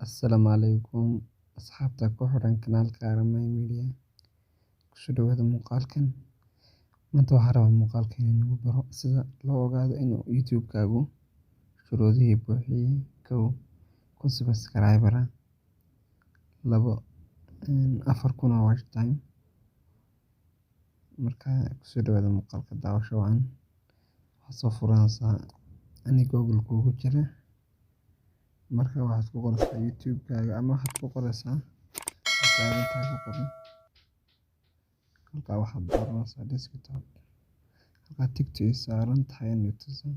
Asalaamu calaykum asxaabta ku xiran kanaalka Aramay Media. Kusoo dhawaada muuqaalkan. Maanta waxaan rabaa muuqaalkan inaan nagu baro sida loo ogaado inuu YouTube-kaagu shuruudihii buuxiyey. 1, 1000 subscriber ah. 2, 4000 oo watch time. Marka kusoo dhawaada muuqaalka, daawasho wacan. Waxaad soo furanaysaa ani Google kuugu jira. Marka waxaad ku qoraysaa YouTube-kaaga ama waxaad ku qoraysaa intaa ku qoran. Halkaa waxaad dooranaysaa desktop. Halkaa tick-tu ay saaran tahay tuso.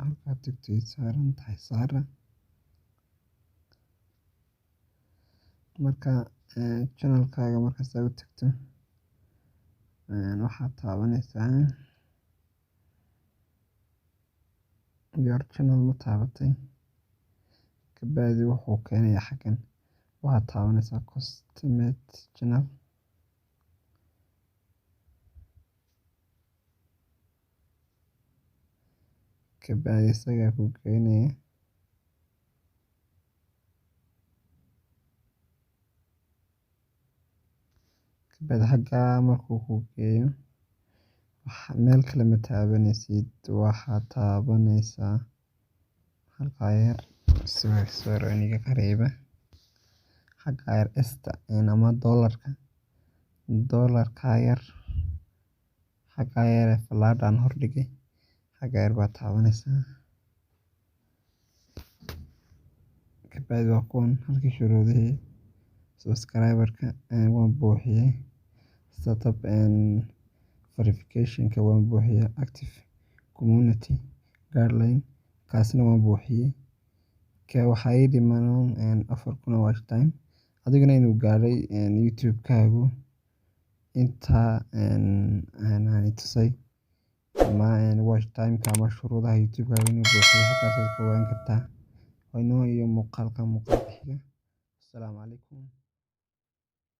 Halkaa tick-tu ay saaran tahay saara. Marka channel-kaaga markaas aad u tagto, waxaad taabanaysaa your channel. Ma taabatay? Kabacdi wuxuu keenayaa xaggan. Waxaad taabanaysaa customize channel. Kabacdi isagaa ku keenaya. Kabacdi xaggaa markuu ku geeyo, meel kale ma taabanaysid, waxaad taabanaysaa halkaa yar. Sorry, aniga qariiba. Xaggaa yar esta ama dollarka, dollarka yar, xaggaa yar ee falaadhaan hordhigay, xaggaa yar baad taabanaysaa. Kabacdi waa kuwan halkii shuruudihii subscriber-ka waan buuxiyey. Setup verification-ka waan buuxiyey. Active community guideline kaasna waan buuxiyey. Ka waxaa ii dhiman 4000 oo watch time. Adiguna inuu gaadhay YouTube-kaagu intaa aan tusay ama watch time-ka ama shuruudaha YouTube-kaagu inuu buuxiyo, halkaas aad ku ogaan kartaa. Waa inoo iyo muuqaalka xiga. Asalaamu calaykum.